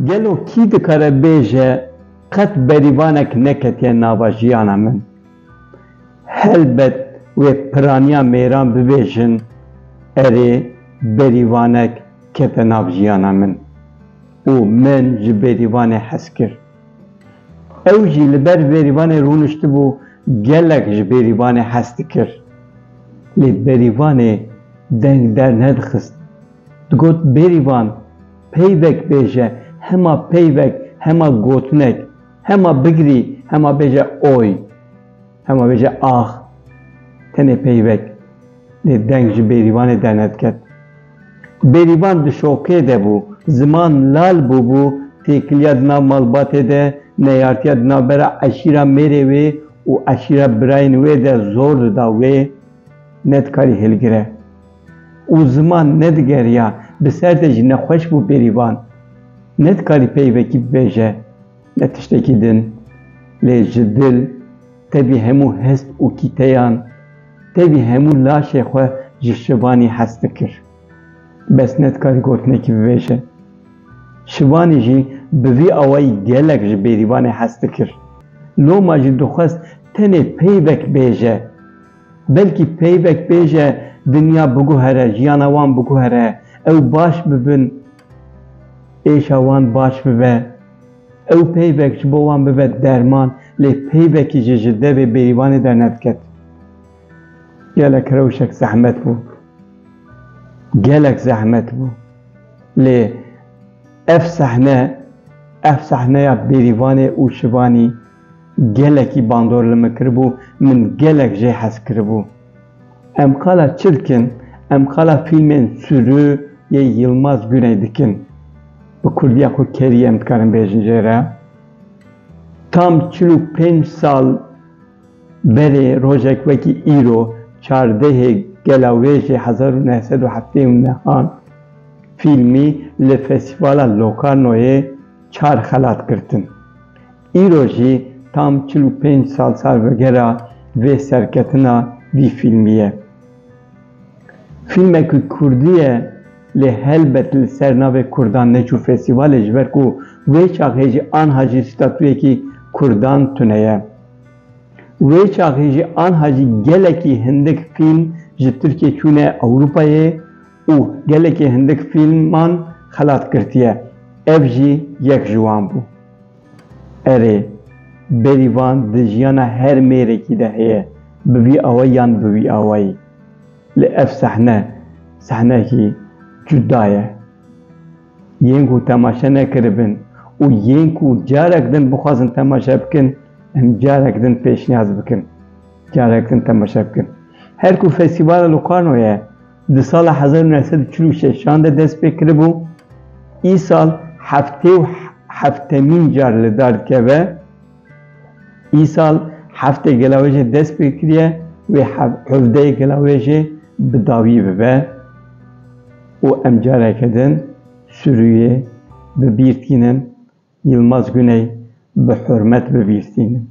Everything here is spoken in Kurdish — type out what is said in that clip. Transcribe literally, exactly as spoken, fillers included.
Gelo kî dikare bêje, qet Berîvanek neketiye nava jiyana min? Helbet wê piraniya mêran bibêjin, erê, Berîvanek kete nav jiyana min û min ji Berîvanê hez kir. Ew jî li ber Berîvanê rûniştibû, gelek ji Berîvanê hez dikir. Lê Berîvanê deng dernedixist. Digot, Berîvan, peyvek bêje, hema peyvek, hema gotinek, hema bigirî, hema bêje oy, hema bêje ax. Tenê peyvek. Lê deng ji Berîvanê dernediket. Berîvan di şokê de bû, ziman lal bûbû, têkiliya di nav malbatê de, neyartiya di navbera eşîra mêrê wê û eşîra birayên wê de zor dida wê, nedikarî hilgire. Û ziman nedigeriya, bi ser de jî nexweş bû Berîvan. Nedikarî peyvekî bibêje, ne tiştekî din. Lê ji dil, tevî hemû hest û kîteyan, tevî hemû laşê xwe ji Şivanî hez dikir. Bes nedikarî gotinekî bibêje. Şivanî jî bi vî awayî gelek ji Berîvanê hez dikir. Loma jî dixwest tenê peyvek bêje. Belkî peyvek bêje, dinya biguhere, jiyana wan biguhere, ew baş bibin, êşa wan baş bibe. Ew peyvek ji bo wan bibe derman, lê peyvekî jî ji devê Berîvanê dernediket. Gelek rewşek zehmet bû. Gelek zehmet bû. Lê ev sehne, ev sehneya Berîvanê û Şivanî gelekî bandor li min kiribû, min gelek jê hez kiribû. Em qala çi dikin? Em qala fîlmên Sürü yê Yilmaz Güney dikin. Bi kurdî ya xwe kerî em dikarin bêjin jê re. Tam çil û pênc sal berê rojek wekî îro, çardehê Gelawêjê hezar û neh sed û heftê û nehan fîlmî li Festîvala Locarnoyê çar xelat girtin. Îro jî tam çil û pênc sal salvegera vê serketina vî fîlmî ye. Fîlmekî kurdî ye, lê helbet li ser navê kurdan neçû festîvalê, ji ber ku wê çaxê jî anha jî statuyekî kurdan tune ye. Wê çaxê jî anha jî gelekî hindik fîlm ji Tirkiyê çûne Ewropayê û gelekî hindik fîlman xelat girtiye. Ev jî yek ji wan bû. Erê, Berîvan di jiyana her mêrekî de heye, bi vî awayî yan bi wî awayî. Lê ev sehne, sehnekî cuda ye. Yên ku temaşe nekiribin û yên ku carek din bixwazin temaşe bikin, em carek din pêşniyaz bikin. Carek din temaşe bikin. Her ku Festîvala Locarnoyê di sala hezar û neh sed û çil û şeşan de dest pê kiribû, îsal heftê û heftemîn car li dar dikeve. Îsal heftê Gelawêjê dest pê kiriye, wê hev-, hevdeyê Gelawêjê bi dawî bibe û em careke din Sürüyê bi bîr tînin, Yilmaz Güney bi hurmet bi bîr tînin.